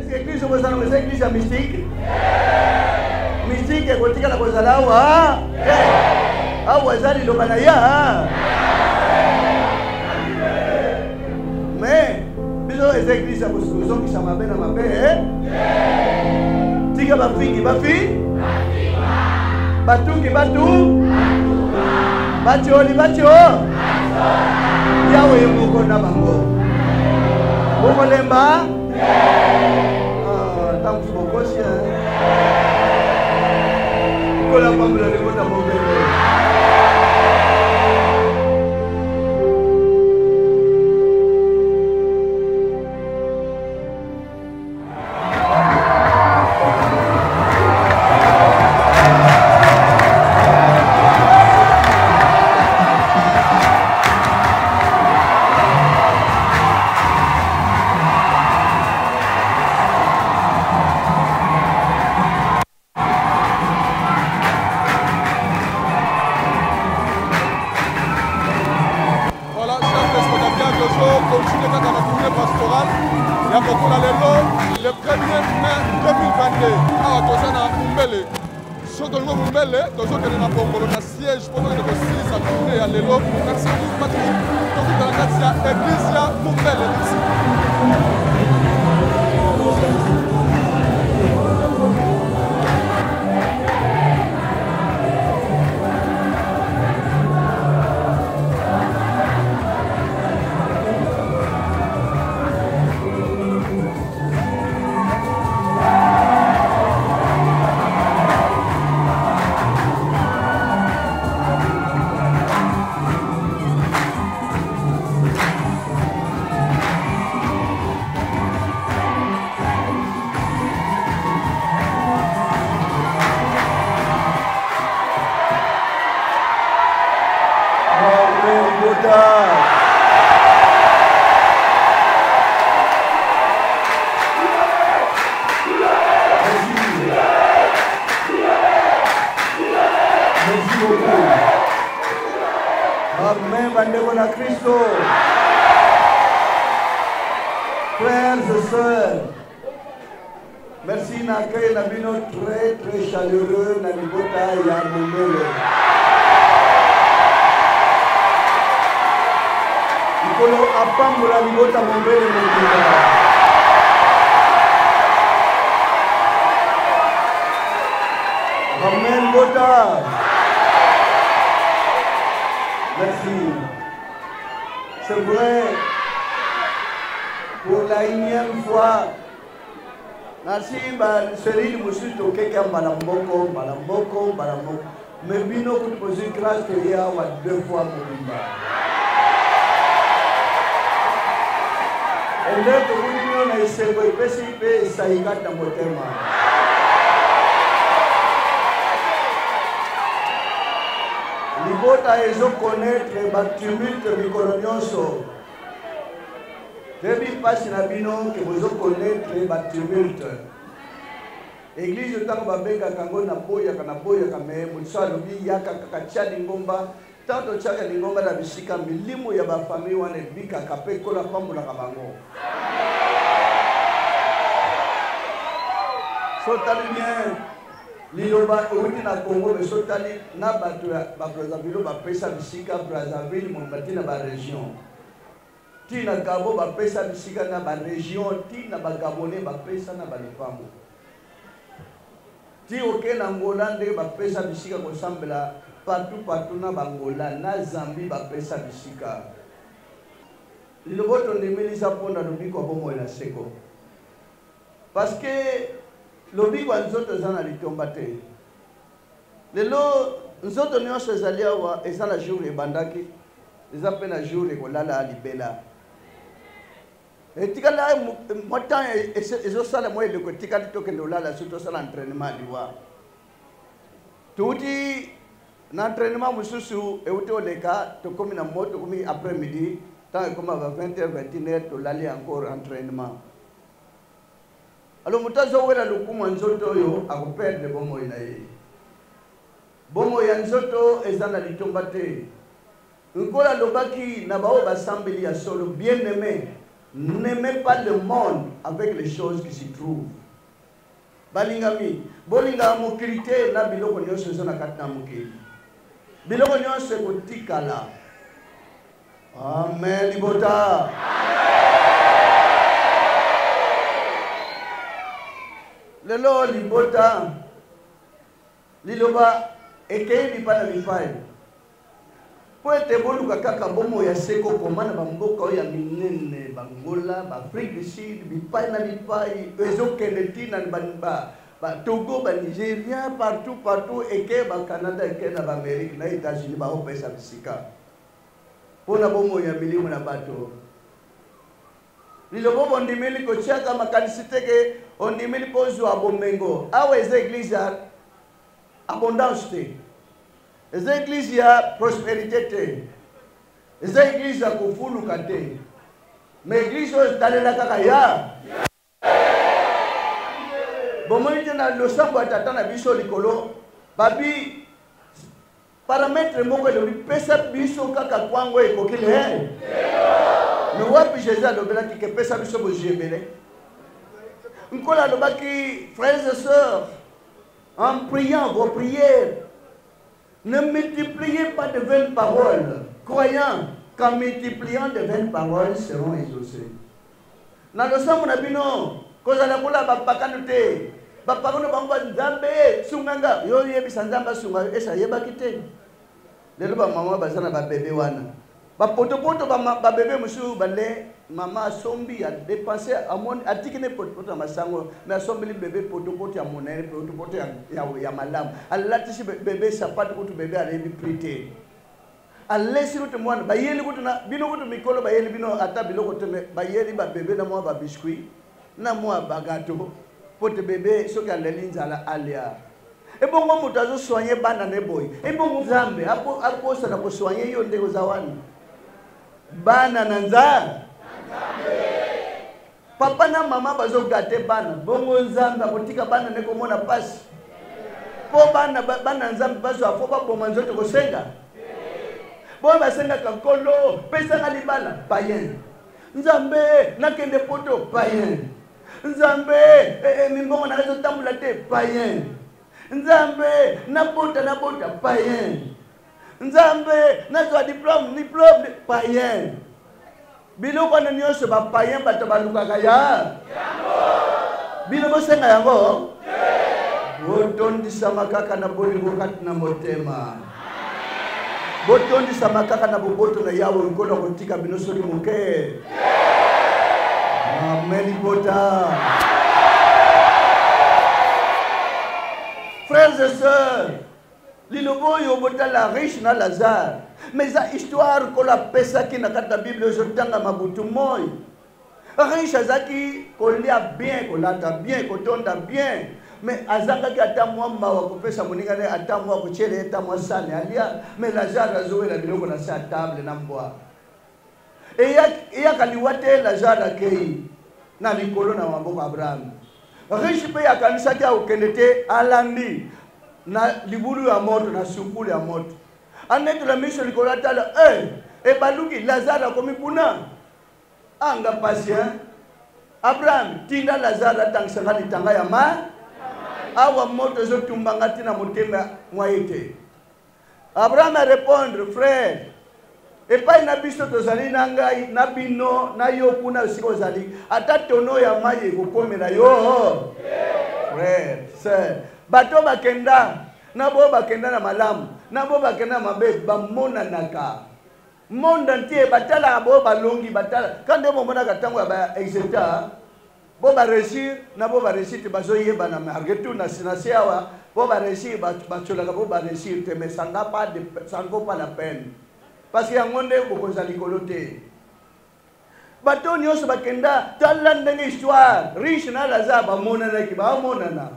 Est-ce que église bozala eza église ya mystique? Mystique ekotikala kozala awa te. Awa eza liloba na ya. Mais biso eza église ya kozongisa mabe na mabe. Eh? Tika bafingi bafi batungi batu batioli batio yawe ye moko na bango bokolemba ah, ntango mosusu bokosi kola pambola libota mobele. Voilà, chers téléspectateurs, tozo continuer kaka na tournée pastorale ya mokolo lelo le 1er mai 2022. Awa toza na Mumbele. Soki tolingo Mumbele, tozokende na Bongolo na siège mpo tokende kosilisa tournée ya lelo. Merci beaucoup Patrick. Tokutana kati ya église ya Mumbele. Merci. Amen, bandeko na Kristo. Frères et sœurs, merci na accueil na bino très très chaleureux na libota ya Mombele. Nkolo apambola libota Mombele mobimba. Amen, bota. Merci. C'est vrai, pour la énième fois, nasi baselile mosusu tokeki ya mbala moko mbala moko mbala moko, mais bino kutu bozwi grâce toye awa deux fois mobimba. Ende tokuti bino na esengo epesi mpe esai kati na motema. Libota ezokonetre batumulte mikolo nyonso. Toyebi mpasi na bino ke bozokonetre batumulte. Eglise ntango babengaka yango naboyaka naboyaka, me moto alobi yaka kaka tia lingomba. Ntango totiaka lingomba na bisika, milimo ya bafamille wana ebikaka mpe Nkolo apambolaka bango. So otali bien liloba euti na Congo, mais so otali na bato ya babrazzaville bapesa bisika Brazzaville mobimba ti na baregion, ti na Gabon bapesa bisika na baregion, ti na bagabonais bapesa na balopango, ti oke na Angola ndenge bapesa bisika kosambela partout partout na bangola na Zambie bapesa bisika. Liloba tondimeli eza mpona lobiko ya bomoi na seko, parce que lobiko ya nzoto eza na litomba te. Lelo nzoto nyonso ezali awa eza na jour ebandaki, eza mpe na jour ekolala libela. Etikali mwa temps ezosala mwa eleko etikali tokende olala, so tosala entraînement liwa. Touti na entraînement mosusu euti oleka, tokomi na mo tokomi après midi, ntango ekoma ba 20h 21h tolali encore entraînement. Alors moto azowela lokumu ya nzoto oyo akoperdre bomoi na ye. Bomoi ya nzoto eza na litomba te. Nkolo alobaki na baoyo basambeli ya solo, bien aimé. N'aimez pas le monde avec les choses qui s'y trouvent. Balingami, bolingaka mokili te na biloko nyonso eza na kati na mokili. Biloko nyonso ekotikala. Amen libota. Lelo libota Liloba ekei bipai na bipai mpo ete boluka kaka bomoi ya seko koma na bamboka oyo ya minene, b'Angola, b'Afrique du Sud, bipai na bipai ezokende ti na ba Togo, ba Nigeria, partout partout, eke ba Canada, eke na ba Amerique na Etats-Unis, baopesa bisika mpo na bomoi ya milimo na bato. Liloba bondimeli kotiaka makanisi te ke ondimeli mpo ozwa bomengo. Awa eza eglise ya abondance te, eza eglise ya prosperite te, eza eglise ya kofuluka te, mais eglise oyo etalela kaka ya bomoni te na losambo ya tata na biso likolo babi Parametre moko elobi pesa biso kaka kwango ekoki le. Mais wapi Jésus alobelaki ke pesa biso bozwi ebele? Nkolo alobaki frères et sœurs, en priant vos prières, ne multipliez pas de vaines paroles, croyant qu'en multipliant de vaines paroles seront exaucées. Na losambo na bino, kozala lokola bapakano te. Bapakano bango ba Nzambe sunga nga, yo oyebisa Nzambe asunga yo, esi ayebaki te? Lelo ba mama baza na ba bebe wana, ba potopoto ba, ba bebe mosusu bale mama asombi a depense amoni atiki ne potopoto na masango mais asombeli bebe potopoto ya monene potopoto ya, ya, ya malamu alatisi bebe sapatu kutu bebe ayebi prix te Alesi kutu mwana bayeli kutu na bino kutu mikolo bayeli bino ata biloko te me bayeli ba bebe na mwa ba biscuit na mwa ba gateau mpo te bebe soki aleli nzala alia. Ebongo moto azo soigner bana ne boye, ebongo Nzambe akosana ko soigner yo ndenge oza wana? Bana na Nzambe. Papa na mama bazo gate bana, bongo Nzambe akotika bana ne komona pasi? Po bana bana Nzambe bazwa fo baboma nzoto kosenga. Boyo basengaka Nkolo pesanga libala, païen. Nzambe nakende poto, païen. Nzambe eh, eh, mimbongo nanga ezotambola te, païen. Nzambe nabota nabota, païen. Nzambe nazwa diplome diplome, païen. Biloko wana nyonso ba païen bato balukaka ya bino bosenga yango botondisama kaka na bolingo kati na motema botondisama kaka na boboto na yawe nkolo akotika bino soki moke amen libota frères et sœurs Liloba oyo botala riche na Lazare, mais eza histoire Nkolo apesaki na kati na Bible ezotangama butu moi. Riche azalaki kolia bien, kolata bien, kotonda bien, mais azangaki ata mwa mawa kopesa moninga ne ata mwa kotiela ye ata mwa sani alia, mais Lazare azowela biloko na se ya table na mbwa. Eyaka liwa te, Lazare akei na likolo na maboko Abraham. Riche mpe akanisaki akokende te, alandi na libulu ya moto, na sukulu ya moto. Anetola miso likolo atala, eh, ebaluki, Lazare akomi kuna. Anga pasi hein? Abraham, tinda Lazare atangisa nga litanga ya mai. Awa moto ezotumba nga ti na motema mwa ye te. Abraham a répondre, frère, epai na biso tozali na ngai na bino na yo kuna esika ozali, ata tono ya mai ekokomela yo. Frère, sœur, bato bakenda na bo bakenda na malamu na bo bakenda na mabe bamonanaka monde entier batalaka bo balongi batala ka nde bomonaka ntango ya ba exeta Bo ba reussir na bo ba reussir te bazo yebana malgre tout na na se awa bo ba reussir ba tsholaka bo ba reussir te mais ça n'a pas de ça ne vaut pas la peine parce que yango nde bokonzi ya likolo te. Bato nyonso bakenda tala ndenge histoire riche na Lazare bamonanaki bamonana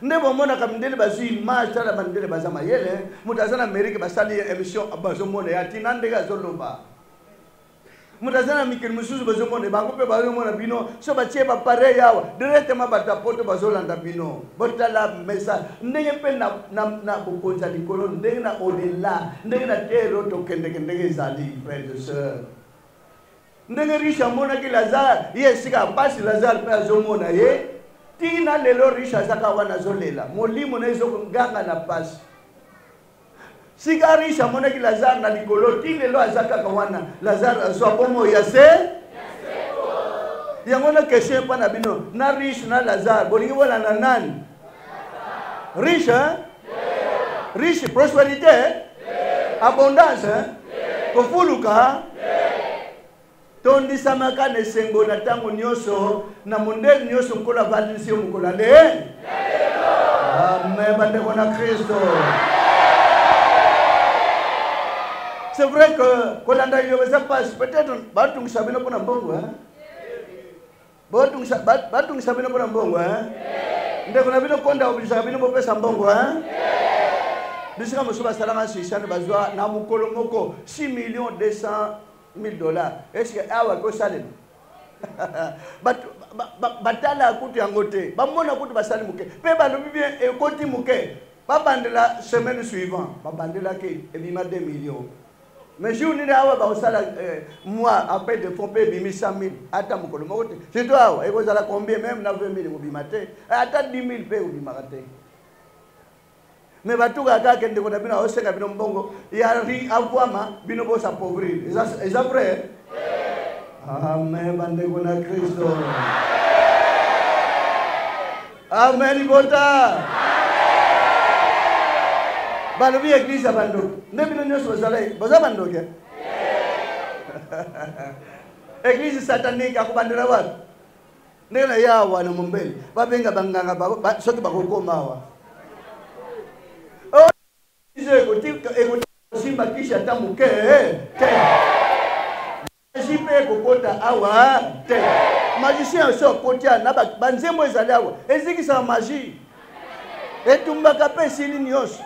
nde bomonaka mindele bazwi image tala bandele baza mayele moto aza na Amerique basali ye émission bazomona ye atina ndenge azoloba Moto aza na mikili mosusu bazomona bango mpe bazomona bino so batie bapareil awa directement bato ya poto bazolanda bino. Botala message ndenge mpe na, na, na bokonzi ya likolo ndenge na odela ndenge na terre oyo tokendeke ndenge ezali frères et sœurs. Ndenge riche amonaki Lazare, ye esika ya mpasi, Lazare mpe azomona ye. Tina lelo riche azaka wana azolela, molimo na ye ezoganga na mpasi. Sika riche amonaki Lazare na likolo, ti lelo aza kaka wana. Lazare azwa bomoi ya se yango na question epa na bino na riche na Lazare, bolingi bolanda nani? Riche, hein? Riche, prosperité, abondance, hein? Kofuluka, tondisamaka na esengo na ntango nyonso na mondele nyonso nkolo avandisi yo mokolo ale amen bandeko na kristo c'est vrai que kolanda liloba eza mpasi peut-être batungisa bino mpo na mbongo hein? Botungisa batungisa bino mpona mbongo hein? Ndeko na bino konda obilisaka bino bopesa mbongo hein? Bisika mosusu basalaka sisane bazwa na mokolo moko 6 millions 200 000 dollars. Est-ce que awa ekosalema? Batala kutu yango te, bamona kutu basali moke mpe balobi bien ekoti moke, babandela semaine suivant babandelaki ebima 2 millions. Mais jour nini awa bakosala eh, moi appel de fonds mpe ebimi 100 000 ata mokolo moko te surtout awa ekozala combien même na 20 000 ekobima te eh, ata 10 000 mpe ekobimaka te me batukaka kaka ndeko na bino aosenga bino mbongo ya ri avwama bino bosapauvrir eza vrai amen bandeko na kristo Amen libota. Balobi eglise ya bandoki. Nde bino nyonso bozala boza bandoki. Eh? Eglise satanique akobandela wapi? Ndenge na ye awa na mombele babenga banganga soki bakokoma awa. Oh, ekosimba kisi ata moke te. Magie mpe ekokota awa te. Magicien osi akoti awa na banzembo ezali awa ezikisaka magie, etumbaka mpe esili nyonso.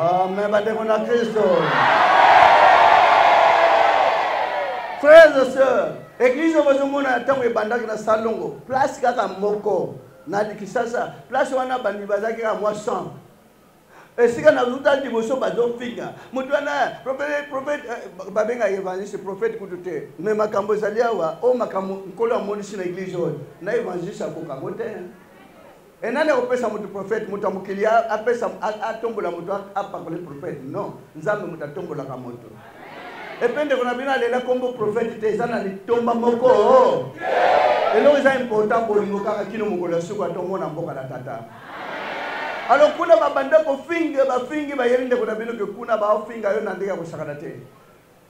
Amen, bandeko na Kristo. Frères et sœurs, église oyo bozomona ntango ebandaki na Salongo, place kaka moko na Kinshasa, place wana bandimi bazalaki kaka mwa 100. Esika nazuta liboso bazofinga moto wana prophète, prophète, eh, babengaka évangéliste prophète kutu te, mais makambo ezali awa oyo makambo nkolo amonisi na église oyo na évangéliste akoka yango te. E nani akopesa moto prophète? Moto ya mokili apesa atombola moto apakole prophète? Non, Nzambe moto atombolaka moto. Epe ndeko na bino alela kombo prophète te, eza na litomba moko. Eloko eza important bolingo kaka kino mokolo ya suka tomona mboka na tata. Alors kuna babanda kofinga, bafingi bayeli ndeko na bino ke kuna baofinga yo na ndenge ya kosakana te.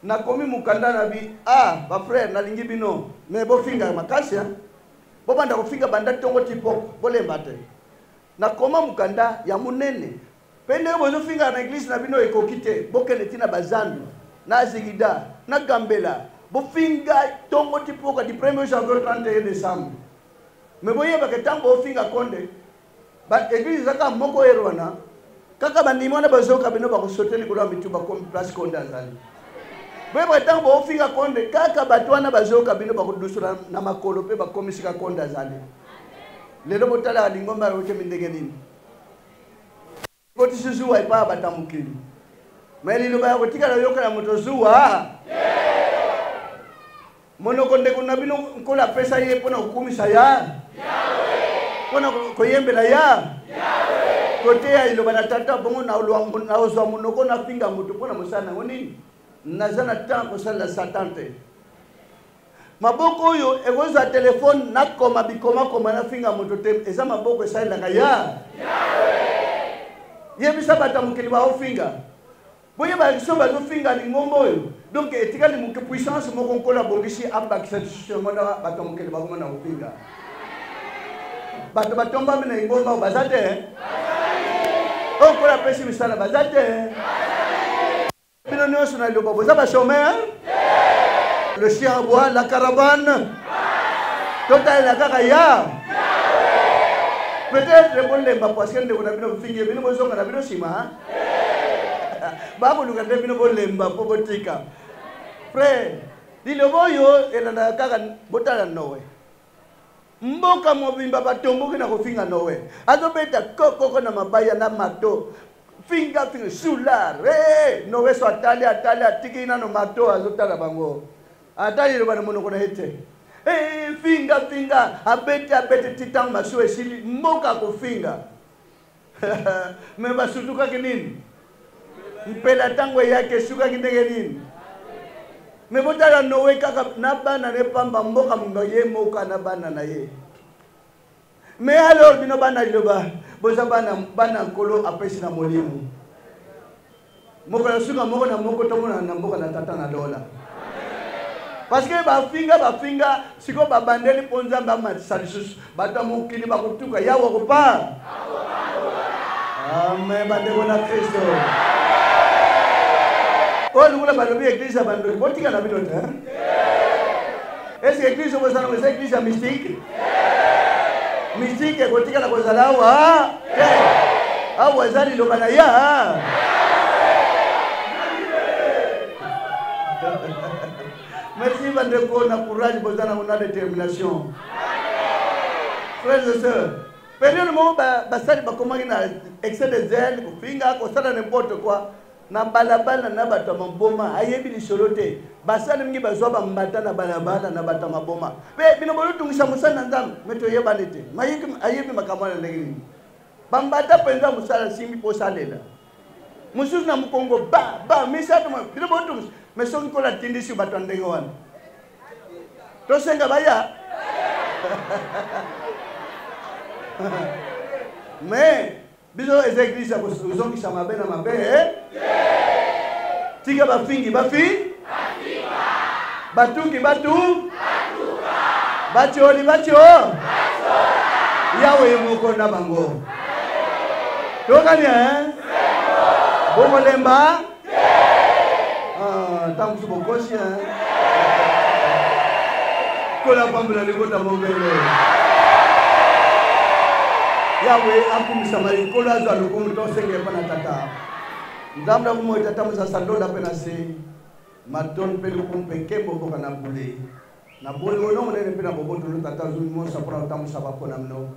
Nakomi mokanda na bi ah ba frère nalingi bino mais bofinga makasi hein. Bobanda kofinga banda tongo ti poko bolemba te. Nakoma mokanda ya monene pe ndenge bozofinga na eglise na bino ekoki te, bokende ti na bazandu na zigida na gambela bofinga tongo ti poko du 1er janvier au 31 décembre. Mais boyeba ke ntango bofinga konde ba eglise eza kaka moko ere wana kaka bandimi wana bazoyoka bino bakosote likolo ya mitu bakomi place konde azali. Boyeba ke ntango bofinga konde kaka bato wana bazoyoka bino bakodusola na makolo mpe bakomi sika konde azali. Lelo botalaka lingomba ya okemi ndenge nini kotisi zuwa epai ya bato ya mokili, me liloba ya kotikala yoka ya moto zuwa monoko ndeko na bino nkolo apesa ye mpo na kokumisa ya mpo na koyembela ya koteya liloba na tata bongo nakozwa monoko nafinga moto mpo na mosala nango nini naza na temps kosalela satan te maboko oyo ekozwa telefone nakoma bikomakoma nafinga moto te eza maboko esalelaka ya yebisa bato ya mokili baofinga boyeba biso bazofinga lingomba oyo donc etikali moke puissance moko nkolo abongisi abakisa lisusu yango na bato ya mokili bakoma na kofinga bato batombami na lingomba oyo baza te oyo nkolo apesi misala baza te bino nyonso na liloba boza bachômeur le chien aboie la caravane totalela kaka ya peut-être bolemba parce que ndeko na bino fingi bino bozonga na bino nsima bakoluka nde bino bolemba mpo botika frère liloba oyo elandaka kaka botala noe mboka mobimba batomboki na kofinga noe azobeta kokoko na mabaya na mato finga finga sular hey! noe so atali atali atiki nano mato azotala bango. Ata liloba na monoko na ye te. Eh, finga finga, abeti abeti ti ntango masuwa esili, mboka kofinga. Me basutukaki nini? Mpela ntango eyaki esukaki ndenge nini? Me botala Noe kaka na bana ne pamba, mboka mobimba ye moko na bana na ye. Mais alors bino bana liloba boza bana bana nkolo apesi na molimo. Mokolo ya suka moko na moko tomonana na mboka na tata na lola. Parce que bafinga bafinga sikoyo babandeli mpo Nzambe amatisa lisusu bato ya mokili bakotuka Yawe akopa. Amen bandeko na Kristo. Oyo lokola balobi eglise ya bandoki botika na bino te. Est-ce que église oyo bozala eza église ya mystique? Mystique ekotikala kozala awa te. Awa eza liloba na ya. Merci bandeko na courage boza na na détermination. Frères et sœurs, période moko basali bakomaki na excès de zèle, kofinga, kosala n'importe quoi. Na balabala na bato ya maboma ayebi lisolo te. Basali mingi bazwa bambata na balabala na bato ya maboma. Mpe bino bolotungisa mosali na Nzambe, me toyebani te. Mayiki ayebi makambo wana ndenge nini? Bambata mpenza mosala asimbi mpo osalela. Mosusu na mokongo ba ba misato bino bolotungisa. Me soki Nkolo atindisi bato ya ndenge wana, tosenga baya me Biso eza eglise ya kozongisa mabe na mabe eh? Tika bafingi bafi batuki batu batioli batio Yawe ye moko na bango tokani eh? Bokolemba ah, ntango mosusu bokosi eh? Kola pambola libota mobele. Yawe akumisama likolo azwa lokumu tosenge epa na tata. Nzambe na bomoi tata mosasa lola mpe na se. Matondo mpe lokumu mpe nkembo mboka na bule. Na bolingo no monene mpe na boboto no tata ozwi mosa mpo na kotambwisa baponami no.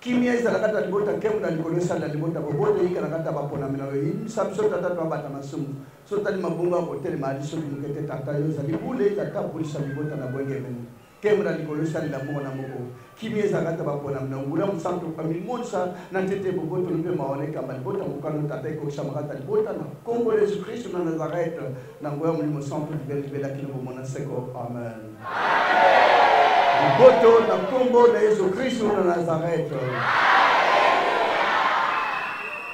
Kimia ezala kati na libota, nkembo na likolo esala na libota, boboto eyika na kati ya baponami na yo. Yebisa biso Tata toabata masumu. Soki otali mabunga okotelema ali soki moke te Tata yo ozali bule Tata bulisa libota na boyengebene. Nkembo na likolo esalela moko na moko. Kimia ezala kati ya baponami na yo. Nguya mosantu amimonisa na ntete boboto no mpe mawa na ekamba libota mokano Tata ekokisama kati ya libota na nkombo na Yesu Kristo na Nazareth na nguya Molimo Santu libela libela kino bomona seko. Amen. Boboto na nkombo na Yesu Kristo na Nazareth.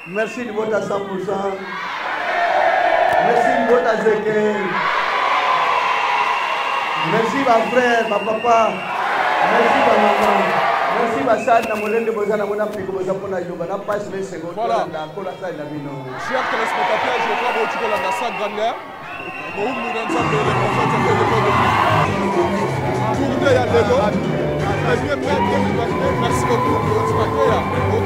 Merci libota 100%. Merci libota Zeke. Merci ba frère, ba papa. Merci ba maman. Merci basali na molende boza na mona mpiko boza mpona liloba na mpasi na esengo tolanda nkolo asali na bino. Chers téléspectateurs, je crois que tu sa grandeur. Mowumbu na Nzambe, le prophète de l'école de Tournée ya lelo, premier mai 2022. Merci beaucoup. Otimateya.